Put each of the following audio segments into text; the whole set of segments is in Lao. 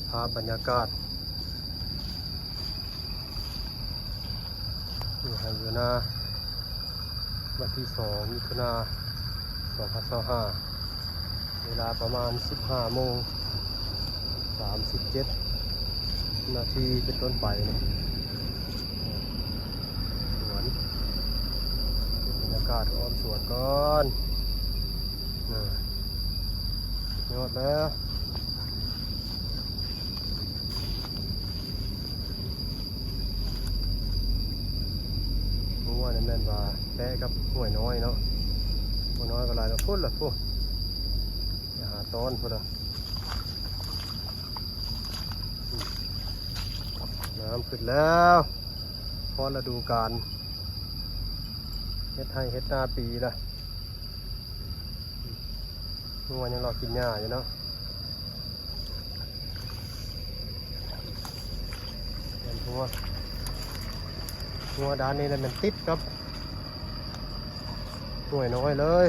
ພາບບັນຍາກາດຢູ່ໄຮ່ຢູ່ນາ ວັນທີສອງ ມິຖຸນາ ສອງພັນຊາວຫ້າ ເວລາປະມານ ສິບຫ້າໂມງ ສາມສິບເຈັດນາທີ ເປັນຕົ້ນໄປນີ້ ສວນ ເກັບບັນຍາກາດອ້ອມສວນກ່ອນ ຍອດແລ້ວ ງົວນີ້ແມ່ນວ່າແປະກັບຫ້ວຍນ້ອຍເນາະ ຫ້ວຍນ້ອຍກໍຫຼາຍແລ້ວ ພຸ້ນລະ ພຸ້ນ ໄປຫາຕ້ອນພຸ້ນລະ ນ້ຳຂຶ້ນແລ້ວ ຮອດລະດູການ ເຮັດໄຮ່ເຮັດນາປີລະ ງົວຍັງເລາະກິນຫຍ້າຢູ່ເນາະ ແມ່ນຫົວ ຫົວດ້ານນີ້ລະແມ່ນຕິດກັບຫ້ວຍນ້ອຍເລີຍ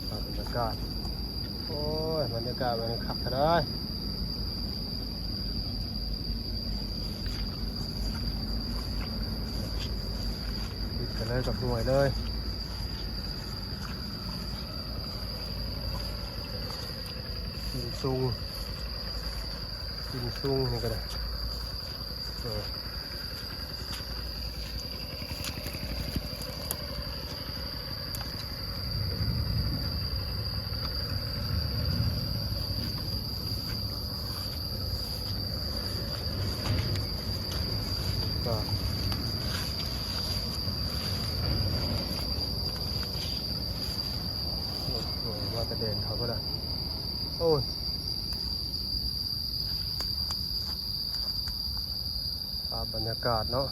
ພາບບັນຍາກາດ ໂອ້ຍ ບັນຍາກາດມັນຄັກເທົ່າໃດ ຕິດກັນເລີຍກັບຫ້ວຍເລີຍ ກິນຊຸງ ກິນຊຸງນີ້ກໍໄດ້ ເອີ. ວ່າແຕ່ແດນເຂົາພຸ້ນລະ ໂອ້ຍ ພາບບັນຍາກາດເນາະ